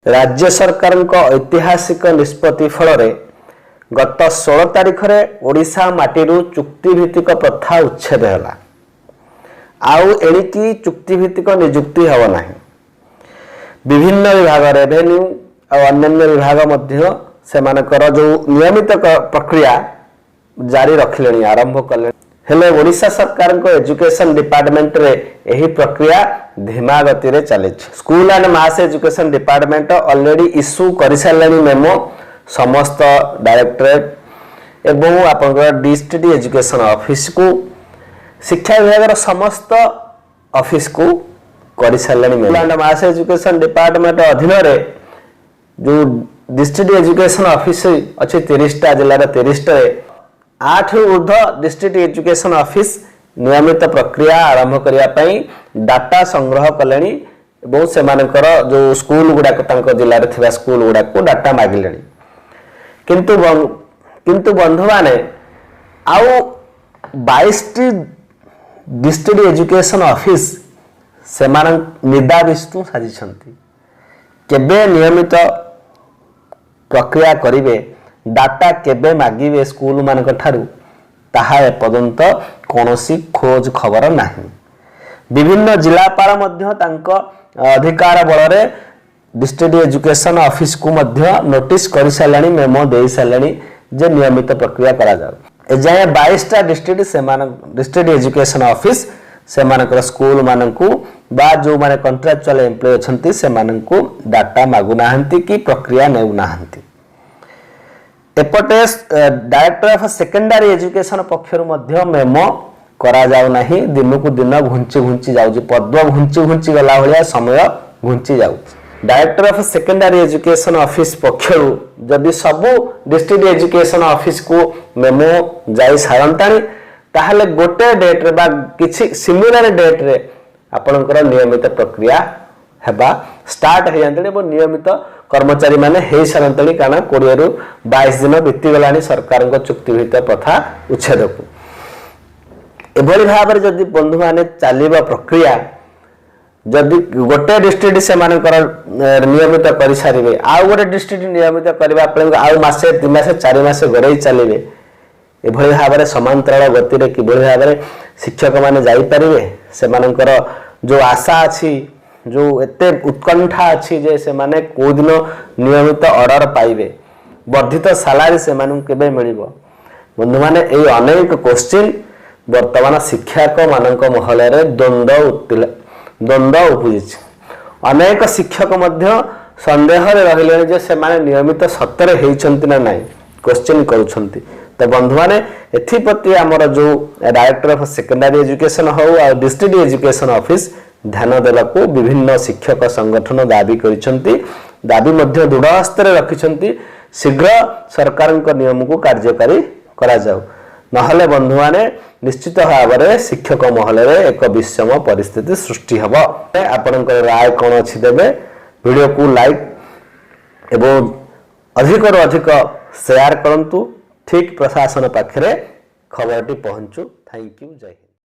ରାଜ୍ୟ ସରକାରଙ୍କ ଐତିହାସିକ ନିଷ୍ପତ୍ତି ଫଳରେ ଗତ 16 ତାରିଖରେ ଓଡ଼ିଶା ମାଟିରୁ ଚୁକ୍ତିଭିତ୍ତିକ ପ୍ରଥା ଉଚ୍ଛେଦ ହେଲା। ଆଉ ଏଣିକି ଚୁକ୍ତିଭିତ୍ତିକ ନିଯୁକ୍ତି ହେବ ନାହିଁ। ବିଭିନ୍ନ ବିଭାଗ, ରେଭେନ୍ୟୁ ଆଉ ଅନ୍ୟାନ୍ୟ ବିଭାଗ ମଧ୍ୟ ସେମାନଙ୍କର ଯେଉଁ ନିୟମିତ ପ୍ରକ୍ରିୟା ଜାରି ରଖିଲେଣି, ଆରମ୍ଭ କଲେଣି। ହେଲେ ଓଡ଼ିଶା ସରକାରଙ୍କ ଏଜୁକେସନ ଡିପାର୍ଟମେଣ୍ଟରେ ଏହି ପ୍ରକ୍ରିୟା ଧୀମା ଗତିରେ ଚାଲିଛି। School and Mass Education Department already issue କରିସାରିଲେଣି ମେମୋ ସମସ୍ତ ଡାଇରେକ୍ଟରେଟ୍ ଏବଂ ଆପଣଙ୍କର ଡିଷ୍ଟ୍ରିକ୍ଟ ଏଜୁକେସନ ଅଫିସକୁ। ଶିକ୍ଷା ବିଭାଗର ସମସ୍ତ ଅଫିସକୁ କରିସାରିଲେଣି memo. And Mass Education Department ଅଧୀନରେ ଯେଉଁ ଡିଷ୍ଟ୍ରିକ୍ଟ ଏଜୁକେସନ ଅଫିସ ଅଛି, 30ଟା ଜିଲ୍ଲାର 30ଟାରେ 8ରୁ ଉର୍ଦ୍ଧ୍ୱ ଡିଷ୍ଟ୍ରିକ୍ଟ ଏଜୁକେସନ ଅଫିସ ନିୟମିତ ପ୍ରକ୍ରିୟା ଆରମ୍ଭ କରିବା ପାଇଁ ଡାଟା ସଂଗ୍ରହ କଲେଣି ଏବଂ ସେମାନଙ୍କର ଯେଉଁ ସ୍କୁଲ ଗୁଡ଼ାକ, ତାଙ୍କ ଜିଲ୍ଲାରେ ଥିବା ସ୍କୁଲ ଗୁଡ଼ାକୁ ଡାଟା ମାଗିଲେଣି। କିନ୍ତୁ ବନ୍ଧୁମାନେ, ଆଉ 22ଟି ଡିଷ୍ଟ୍ରିକ୍ଟ ଏଜୁକେସନ ଅଫିସ ସେମାନେ ନିଦାବିଷ୍ଣୁ ସାଜିଛନ୍ତି। କେବେ ନିୟମିତ ପ୍ରକ୍ରିୟା କରିବେ, ଡାଟା କେବେ ମାଗିବେ ସ୍କୁଲମାନଙ୍କ ଠାରୁ, ତାହା ଏପର୍ଯ୍ୟନ୍ତ କୌଣସି ଖୋଜ ଖବର ନାହିଁ। ବିଭିନ୍ନ ଜିଲ୍ଲାପାଳ ମଧ୍ୟ ତାଙ୍କ ଅଧିକାର ବଳରେ ଡିଷ୍ଟ୍ରିକ୍ଟ ଏଜୁକେସନ ଅଫିସକୁ ମଧ୍ୟ ନୋଟିସ କରିସାରିଲେଣି, ମେମୋ ଦେଇସାରିଲେଣି ଯେ ନିୟମିତ ପ୍ରକ୍ରିୟା କରାଯାଉ। ଏଯାଏଁ 22ଟା ଡିଷ୍ଟ୍ରିକ୍ଟ, ସେମାନ ଡିଷ୍ଟ୍ରିକ୍ଟ ଏଜୁକେସନ ଅଫିସ ସେମାନଙ୍କର ସ୍କୁଲମାନଙ୍କୁ ବା ଯେଉଁମାନେ କଣ୍ଟ୍ରାକ୍ଚୁଆଲ ଏମ୍ପ୍ଲୟି ଅଛନ୍ତି, ସେମାନଙ୍କୁ ଡାଟା ମାଗୁନାହାନ୍ତି କି ପ୍ରକ୍ରିୟା ନେଉନାହାନ୍ତି। ଏପଟେ ଡାଇରେକ୍ଟର ଅଫ ସେକେଣ୍ଡାରୀ ଏଜୁକେସନ ପକ୍ଷରୁ ମଧ୍ୟ ମେମୋ କରାଯାଉ ନାହିଁ। ଦିନକୁ ଦିନ ଘୁଞ୍ଚି ଘୁଞ୍ଚି ଯାଉଛି। ପଦ୍ମ ଘୁଞ୍ଚି ଘୁଞ୍ଚି ଗଲା ଭଳିଆ ସମୟ ଘୁଞ୍ଚି ଯାଉଛି। Director of Secondary Education Office ପକ୍ଷରୁ ଯଦି ସବୁ ଡିଷ୍ଟ୍ରିକ୍ଟ ଏଜୁକେସନ ଅଫିସକୁ ମେମୋ ଯାଇ ସାରନ୍ତାଣି, ତାହେଲେ ଗୋଟେ ଡେଟ୍ରେ ବା କିଛି ସିମିଲାର ଡେଟ୍ରେ ଆପଣଙ୍କର ନିୟମିତ ପ୍ରକ୍ରିୟା ହେବା ଷ୍ଟାର୍ଟ ହେଇଯାନ୍ତାଣି ଏବଂ ନିୟମିତ କର୍ମଚାରୀମାନେ ହେଇସାରନ୍ତେଣି। କାରଣ 20ରୁ 22 ଦିନ ବିତିଗଲାଣି ସରକାରଙ୍କ ଚୁକ୍ତିଭିତ୍ତିକ ପ୍ରଥା ଉଚ୍ଛେଦକୁ। ଏଭଳି ଭାବରେ ଯଦି ବନ୍ଧୁମାନେ ଚାଲିବ ପ୍ରକ୍ରିୟା, ଯଦି ଗୋଟେ ଡିଷ୍ଟ୍ରିକ୍ଟ ସେମାନଙ୍କର ନିୟମିତ କରିସାରିବେ, ଆଉ ଗୋଟେ ଡିଷ୍ଟ୍ରିକ୍ଟ ନିୟମିତ କରିବା ପାଇଁ ଆଉ ମାସେ, 2 ମାସ, 4 ମାସ ଗଡ଼େଇ ଚାଲିବେ, ଏଭଳି ଭାବରେ ସମାନ୍ତରାଳ ଗତିରେ କିଭଳି ଭାବରେ ଶିକ୍ଷକମାନେ ଯାଇପାରିବେ? ସେମାନଙ୍କର ଯେଉଁ ଆଶା ଅଛି, ଯେଉଁ ଏତେ ଉତ୍କଣ୍ଠା ଅଛି ଯେ ସେମାନେ କୋଉଦିନ ନିୟମିତ ଅର୍ଡର ପାଇବେ, ବର୍ଦ୍ଧିତ ସାଲାରୀ ସେମାନଙ୍କୁ କେବେ ମିଳିବ? ବନ୍ଧୁମାନେ, ଏଇ ଅନେକ କୋଶ୍ଚିନ୍ ବର୍ତ୍ତମାନ ଶିକ୍ଷକମାନଙ୍କ ମହଲରେ ଦ୍ୱନ୍ଦ୍ୱ ଉପୁଜିଛି। ଅନେକ ଶିକ୍ଷକ ମଧ୍ୟ ସନ୍ଦେହରେ ରହିଲେଣି ଯେ ସେମାନେ ନିୟମିତ ସତରେ ହେଇଛନ୍ତି ନା ନାହିଁ, କୋଶ୍ଚିନ୍ କରୁଛନ୍ତି। ତ ବନ୍ଧୁମାନେ, ଏଥିପ୍ରତି ଆମର ଯେଉଁ ଡାଇରେକ୍ଟର ଅଫ ସେକେଣ୍ଡାରୀ ଏଜୁକେସନ ହଉ ଆଉ ଡିଷ୍ଟ୍ରିକ୍ଟ ଏଜୁକେସନ ଅଫିସ ଧ୍ୟାନ ଦେବାକୁ ବିଭିନ୍ନ ଶିକ୍ଷକ ସଂଗଠନ ଦାବି କରିଛନ୍ତି। ଦାବି ମଧ୍ୟ ଦୃଢ଼ ହସ୍ତରେ ରଖିଛନ୍ତି, ଶୀଘ୍ର ସରକାରଙ୍କ ନିୟମକୁ କାର୍ଯ୍ୟକାରୀ କରାଯାଉ। ନହେଲେ ବନ୍ଧୁମାନେ, ନିଶ୍ଚିତ ଭାବରେ ଶିକ୍ଷକ ମହଲରେ ଏକ ବିଷମ ପରିସ୍ଥିତି ସୃଷ୍ଟି ହେବ। ଆପଣଙ୍କର ରାୟ କ'ଣ ଅଛି ଦେବେ। ଭିଡ଼ିଓକୁ ଲାଇକ୍ ଏବଂ ଅଧିକରୁ ଅଧିକ ସେୟାର କରନ୍ତୁ, ଠିକ୍ ପ୍ରଶାସନ ପାଖରେ ଖବରଟି ପହଞ୍ଚୁ। Thank you, Jay Hind.